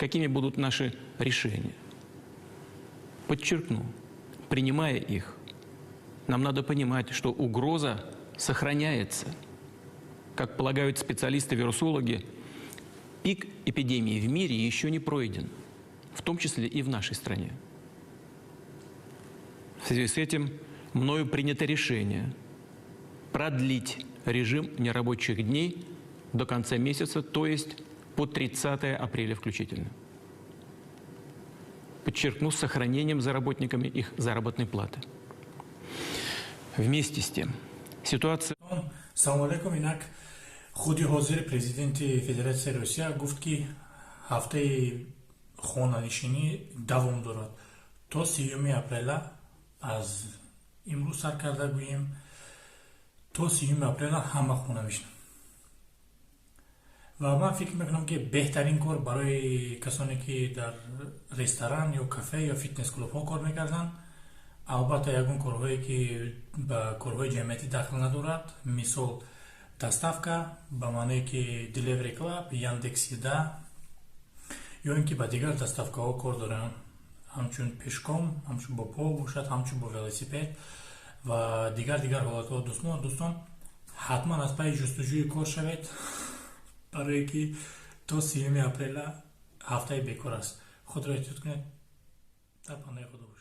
Какими будут наши решения. Подчеркну, принимая их, нам надо понимать, что угроза сохраняется. Как полагают специалисты-вирусологи, пик эпидемии в мире еще не пройден, в том числе и в нашей стране. В связи с этим мною принято решение продлить режим нерабочих дней до конца месяца, то есть по 30 апреля включительно. Подчеркну, с сохранением за работниками их заработной платы. Вместе с тем, ситуация. Салому алейкум. Инак, худи ҳозири президенти Федератсияи Русия гуфт, ки ҳафтаи хонанишинӣ давом дорад то 30-уми апрела. Аз имрӯз сар карда гӯем, то 30-уми апрела ҳама хона мешинанд. Ва ман фикр мекунам, ки беҳтарин кор барои касоне, ки дар ресторан ё кафе ё фитнес-клубҳо кор мекарданд, албатта, ягон корҳое, ки ба корҳои ҷамъиятӣ дахл надорад, мисол, доставка, ба маъное ки Delivery Club, Яндекс Еда ё ин ки ба дигар доставкаҳо кор доранд, ҳамчун пешком, ҳамчун бо по бошад, ҳамчун бо велосипед ва дигар ҳолатҳо. Дӯстон, ҳатман аз пайи ҷустуҷӯи кор шавед, барое ки то 30-уми апрела ҳафтаи бекор аст. Худро эҳтиёт кунед, дар паноҳи Худо бошед.